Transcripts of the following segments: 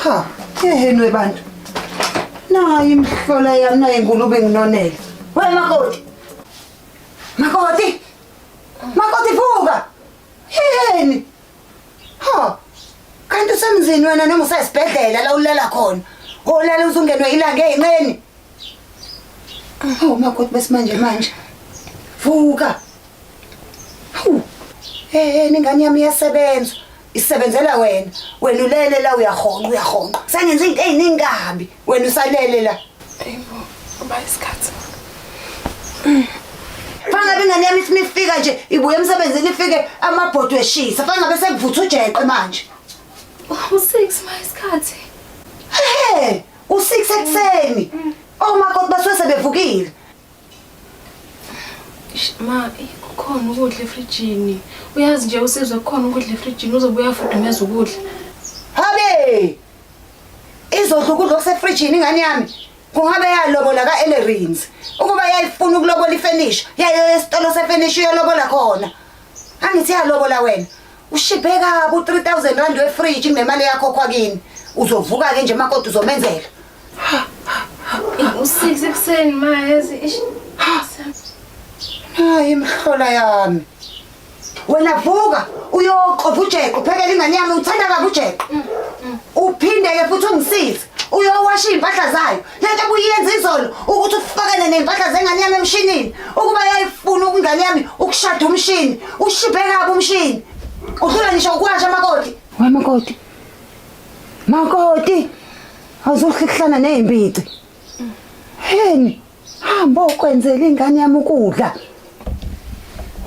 Ha, yeheni webantu. Nayi imhlola yami nayi ingulube nginonele. We makoti. Makoti. Makoti vuka. Yeheni. Ha. Kanti usemzini wena noma usesibhedlela la ulala khona. Olala uzungenwe ilanga ezinqeni. Hawu makoti besimanje manje. Vuka. Hawu. Eh, ingane yami iyasebenza. Isebenzela wena. Wena ulele la uyahonqa uyahonqa. Sengenza izinto eziningi kabi. Wena usalele la. Yebo, uba isikhathi. Fangabe ingane yami ithi ifika nje ibuye emsebenzini ifike amabhodwe eshisa. Fangabe sekuvutha ujeqe manje. U6 ma isikhathi. He, u6 ekuseni. Omakoti basuke sebevukile. Ma, kukhona ukudla efrijini. Uyazi nje usizwe kukhona ukudla efrijini uzobuya afudumeza ukudla. Habe! Izodla ukudla okusefrijini ingane yami. Kungabe yalobola ka-Ellerines. Ukuba yayifuna ukulobola ifenisha, yayo esitolo sefenisha iyolobola khona. Angithi yalobola wena. Ushibhe kabi u-3000 rand wefriji kunemali yakhokhwa kini. Uzovuka-ke nje makoti uzomenzela. U-6 ekuseni ma yazi. Ish. Hayi imhlola yami. Wena vuka uyoqova ujeqe uphekele ingane yami uthanda kabi ujeqe. Uphinde ke futhi ungisize uyowasha iy'mpahla zayo. Le nto obuyenza izolo ukuthi ufakane ney'mpahla zengane yami emshinini. Ukuba yayifuna ukungane yami ukushada umshini. Ushibhe kabi umshini. Uhlula ngisho ukuwasha makoti. We makoti. Makoti. Awuzohlihlana nezimbici. Heni, hamba okwenzela ingane yami ukudla.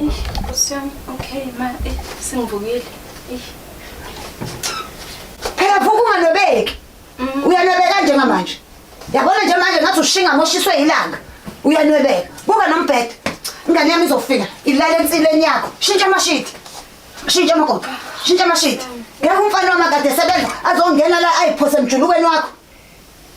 Eish, Nkosi yami, okay ma, eh, sengivukile. Eish. Phela vuka unganwebeki. Uyanwebeka njengamanje. Yabona nje manje ngathi ushinga moshiswe ilanga. Uyanwebeka. Buka nombhede. Ingane yami izofika ilale ensileni yakho. Shintsha amashidi. Shintsha amakoti. Shintsha amashidi. Ngeke umfana wami akade esebenza azongena la ayiphose emjulukweni wakho.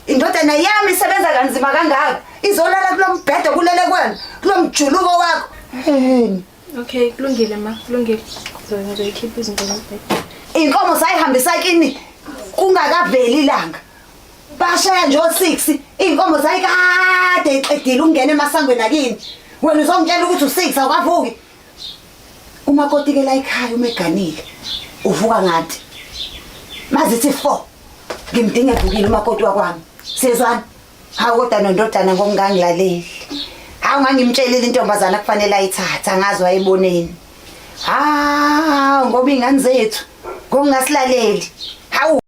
Indodana yami isebenza kanzima kangaka. Izolala kulo mbhede kulele kwena, kulo mjuluko wakho. Heheni. Okay, kulungile ma, kulungile. Ngizoyikhipha izinto zombhede. Inkomo sayihambisa kini kungakaveli ilanga. Bashaya nje o6, inkomo zayikade iqedile ukungena emasangweni akini. Wena uzongitshela ukuthi u6 awukavuki. Umakoti ke la ekhaya uma eganile uvuka ngathi mazithi 4 ngimdinga evukile umakoti wakwami. Siyezwana? Hawu kodwa nondodana ngokungangilaleli. Hawu ngangimtshelile intombazana kufanele ayithathe angazi wayeboneni. Hawu ngoba ingane zethu ngokungasilaleli. Hawu.